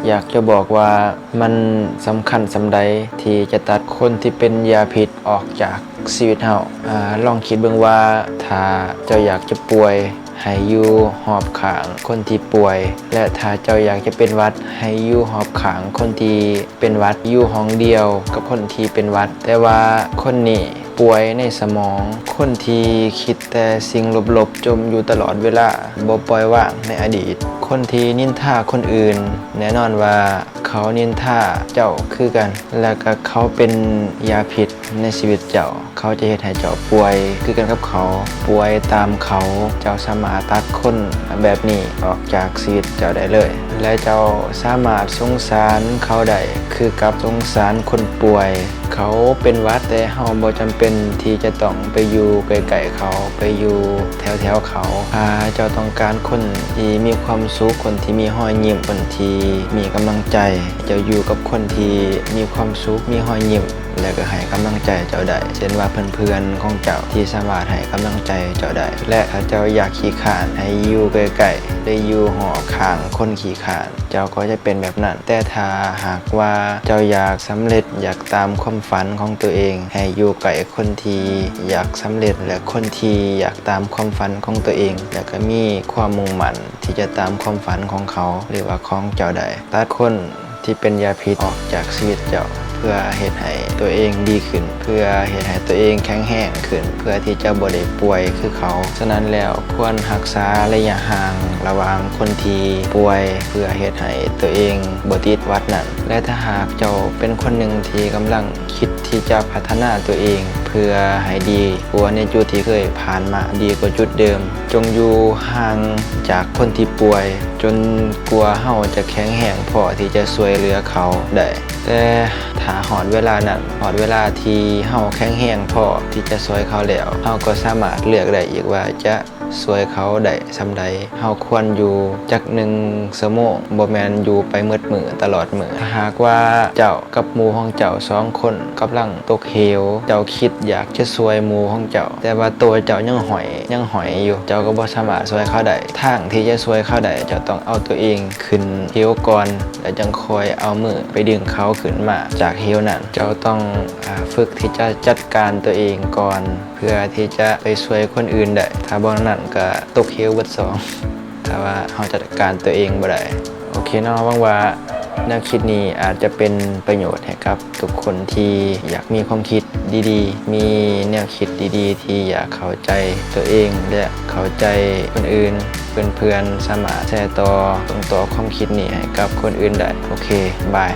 ຢາກຈະບອກວ່າມັນສຳຄັນສ່ຳໃດທີ່ຈະຕັດຄົນທີ່ເປັນຢາພິດອອກຈາກຊີວິດເຮົາ. ອາ, ລອງຄິດເບິ່ງວ່າ ຖ້າເຈົ້າຢາກຈະປ່ວຍ, ໃຫ້ຢູ່ຮອບຂ້າງຄົນທີ່ປ່ວຍ ແລະ ຖ້າເຈົ້າຢາກຈະເປັນຫວັດ, ໃຫ້ຢູ່ຮອບຂ້າງຄົນທີ່ເປັນຫວັດ, ຢູ່ຫ້ອງດຽວກັບຄົນທີ່ເປັນຫວັດ. ແຕ່ວ່າຄົນນີ້ປ່ວຍໃນສະໝອງ, ຄົນທີ່ຄິດແຕ່ສິ່ງລົບໆ ຈົ່ມຢູ່ຕະຫຼອດເວລາ, ບໍ່ປ່ອຍວາງໃນອະດີດ, ຄົນທີ່ນິນທາຄົນອື່ນ, ແນ່ນອນວ່າ ເຂົານິນທາເຈົ້າຄືກັນ ແລະກະເຂົາເປັນຢາພິດໃນຊີວິດເຈົ້າ. ເຂົາຈະເຮັດໃຫ້ເຈົ້າປ່ວຍຄືກັນກັບເຂົາ, ປ່ວຍຕາມເຂົາ. ເຈົ້າສາມາດຕັດຄົນແບບນີ້ອອກຈາກຊີວິດເຈົ້າໄດ້ເລີຍ ແລະເຈົ້າສາມາດສົງສານເຂົາໄດ້ຄືກັບສົງສານຄົນປ່ວຍ. ເຂົາເປັນຫວັດ, ແຕ່ເຮົາບໍ່ຈຳເປັນທີ່ຈະຕ້ອງໄປຢູ່ໃກ້ໆເຂົາ, ໄປຢູ່ແຖວໆເຂົາ. ຖ້າເຈົ້າຕ້ອງການຄົນທີ່ມີຄວາມສຸກ, ຄົນທີ່ມີຮອຍຍິ້ມ, ຄົນທີ່ມີກຳລັງໃຈ, ເຈົ້າຢູ່ກັບຄົນທີ່ມີຄວາມສຸກ, ມີຮອຍຍິ້ມ ແລະກໍໃຫ້ກຳລັງໃຈເຈົ້າໄດ້, ເຊັ່ນວ່າເພື່ອນໆຂອງເຈົ້າທີ່ສາມາດໃຫ້ກຳລັງໃຈເຈົ້າໄດ້. ແລະຖ້າເຈົ້າຢາກຂີ້ຄ້ານ, ໃຫ້ຢູ່ໃກ້ໆ ຫຼືຢູ່ຮອບຂ້າງຄົນຂີ້ຄ້ານ. ເຈົ້າກໍຈະເປັນແບບນັ້ນ. ແຕ່ຖ້າຫາກວ່າເຈົ້າຢາກສຳເລັດ, ຢາກຕາມຄວາມຝັນຂອງຕົວເອງ, ໃຫ້ຢູ່ໃກ້ຄົນທີ່ຢາກສຳເລັດ ແລະ ຄົນທີ່ຢາກຕາມຄວາມຝັນຂອງຕົວເອງ ແລະ ກໍມີຄວາມມຸ່ງໝັ້ນທີ່ຈະຕາມຄວາມຝັນຂອງເຂົາ ຫຼືວ່າຂອງເຈົ້າໄດ້. ຕັດຄົນທີ່ເປັນຢາພິດອອກຈາກຊີວິດເຈົ້າ ເພື່ອເຮັດໃຫ້ຕົວເອງດີຂຶ້ນ, ເພື່ອເຮັດໃຫ້ຕົວເອງແຂງແຮງຂຶ້ນ, ເພື່ອທີ່ຈະບໍ່ໄດ້ປ່ວຍຄືເຂົາ. ສະນັ້ນແລ້ວ ຄວນຮັກສາໄລຍະຫ່າງລະຫວ່າງຄົນທີ່ປ່ວຍ ເພື່ອເຮັດໃຫ້ຕົວເອງບໍ່ຕິດຫວັດນັ້ນ. ແລະ ຖ້າຫາກເຈົ້າເປັນຄົນໜຶ່ງທີ່ກຳລັງຄິດທີ່ຈະພັດທະນາຕົວເອງເພື່ອໃຫ້ດີກວ່າໃນຈຸດທີ່ເຄີຍຜ່ານມາ, ດີກວ່າຈຸດເດີມ, ຈົ່ງຢູ່ຫ່າງຈາກຄົນທີ່ປ່ວຍ ຈົນກວ່າເຮົາຈະແຂງແຮງພໍທີ່ຈະຊ່ວຍເຫຼືອເຂົາໄດ້. ແຕ່ຖ້າຮອດເວລານັ້ນ, ຮອດເວລາທີ່ເຮົາແຂງແຮງພໍທີ່ຈະຊ່ວຍເຂົາແລ້ວ, ເຮົາກໍສາມາດເລືອກໄດ້ອີກວ່າຈະ ຊ່ວຍເຂົາໄດ້ສ່ຳໃດ. ເຮົາຄວນຢູ່ຈັກໜຶ່ງຊົ່ວໂມງ, ບໍ່ແມ່ນຢູ່ໄປໝົດມື້ຕະຫຼອດມື້. ຖ້າຫາກວ່າເຈົ້າກັບໝູ່ຂອງເຈົ້າສອງຄົນກຳລັງຕົກເຫວ, ເຈົ້າຄິດຢາກຈະຊ່ວຍໝູ່ຂອງເຈົ້າ, ແຕ່ວ່າໂຕເຈົ້າຍັງຫ້ອຍ, ຍັງຫ້ອຍຢູ່, ເຈົ້າກໍບໍ່ສາມາດຊ່ວຍເຂົາໄດ້. ທາງທີ່ຈະຊ່ວຍເຂົາໄດ້, ເຈົ້າຕ້ອງເອົາຕົວເອງຂຶ້ນເຫວກ່ອນ, ແລ້ວຈັ່ງຄ່ອຍເອົາມືໄປດຶງເຂົາຂຶ້ນມາຈາກເຫວນັ້ນ. ເຈົ້າຕ້ອງ, ອາ, ຝຶກທີ່ຈະຈັດການຕົວເອງກ່ອນ ເພື່ອທີ່ຈະໄປຊ່ວຍຄົນອື່ນໄດ້. ຖ້າບໍ່ນັ້ນກໍຕົກເຫວເບິດສອງ ຖ້າວ່າເຮົາຈັດການຕົວເອງບໍ່ໄດ້. ໂອເຄເນາະ, ຫວັງວ່າແນວຄິດນີ້ອາດຈະເປັນປະໂຫຍດໃຫ້ກັບທຸກຄົນທີ່ຢາກມີຄວາມຄິດດີໆ, ມີແນວຄິດດີໆ ທີ່ຢາກເຂົ້າໃຈຕົວເອງ ແລະ ເຂົ້າໃຈຄົນອື່ນ. ເພື່ອນໆສາມາດແຊຕໍ່, ສົ່ງຕໍ່ຄວາມຄິດນີ້ໃຫ້ກັບຄົນອື່ນໄດ້. ໂອເຄ, ບາຍ.